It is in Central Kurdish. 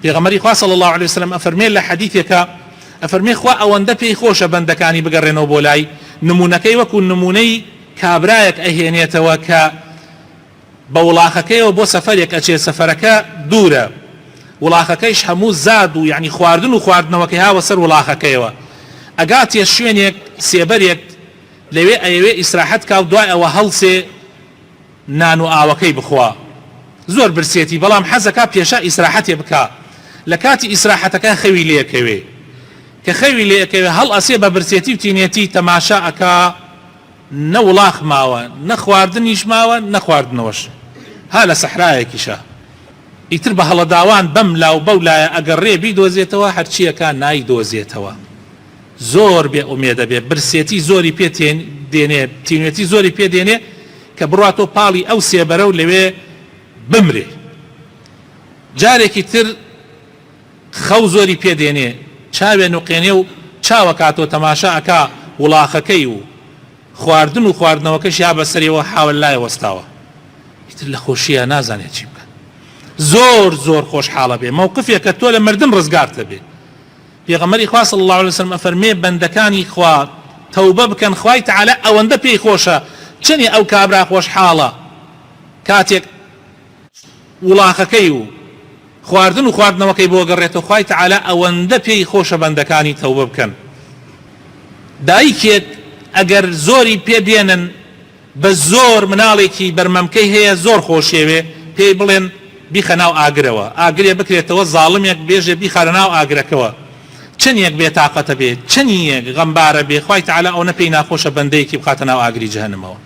پێغەمبەری خوا صلی اللە علیە وسلم ئەفەرمێ لە حەدیثێکا ئەفەرمێ خوا ئەوەندە پێی خۆشە بەندەکانی بگەڕێنەوە بۆ لای، نمونەکەی وەکو نمونەی کابرایەک ئەهێنێتەوە کە بە وڵاخەکەیەوە بۆ سەفەرێک ئەچێ سەفەرەکە دوورە وڵاخەکەیش هەموو زاد و یەعنی خواردن و خواردنەوەکەی هاوە سەر وڵاخەکەیەوە ئەگاتێ شوێنێک سێبەرێک لەوێ ئەیەوێ ئیسراحەت کا و دوای ئەوە هەڵسێ نان و ئاوەکەی بخوا زۆر برسێتی بەڵام حەزەکا پێشا ئیسراحەتێ بکا لە کاتی ئیسراحەتەکە خەوی لێ ئەکەوێ کە خەوی لێ ئەکەوێ هەڵئەسێ بە برسێتی و تینێتی تەماشا ئەکا نە وڵاخ ماوە نە خواردنیش ماوە نە خواردنەوەش ها لە سەحرایەکیشا ئیتر بە هەڵەداوان بەم لاو بەو لایە ئەگەڕێ بیدۆزێتەوە هەرچیەکا نایدۆزێتەوە زۆر بێ ئومێدە بێ برسێتی زۆری پێ دێنێ تینوێتی زۆری پێ دێنێ کە بڕاتۆ پاڵی ئەو سێبەرە و لەوێ بمرێ جارێکی تر خەو زۆری پێ دێنێ چاوێ نوقێنێ و چاوەکاتۆ تەماشا ئەکا وڵاخەکەی و خواردن و خواردنەوەکەشی ها بەسەریەوە حاوە لایە وەستاوە ئیتر لە خۆشییا نازانێ چی بکا زۆر زۆر خۆشحاڵە بێ مەوقفێکە تۆ لە مردن ڕزگارت بێ پێغەمبەری خوا صلی اللە علیە وسلم ئەفەرموێ بەندەکانی خوا تەوبە بکەن خوای تعالی ئەوەندە پێی خۆشە چەنێ ئەو کابرا خۆشحاڵە کاتێک وڵاخەکەی و خواردن و خواردنەوەکەی بۆ گەڕێتەوە خوای تعالی ئەوەندە پێی خۆشە بەندەکانی تەوبە بکەن دایکێک ئەگەر زۆری پێ بێنن بە زۆر مناڵێکی بەرمەمکەی هەیە زۆر خۆشیەوێ پێی بڵێن بیخە ناو ئاگرەوە ئاگرێ بکرێتەوە زاڵمێک بێژێ بیخەرە ناو ئاگرەکەوە چەنیەک بێ تاقەتە بێ چەنیەک غەمبارە بێ خوای تەعالا ئەونە پێی ناخۆشە بەندەیەکی بخاتە ناو ئاگری جەهەنمەوە.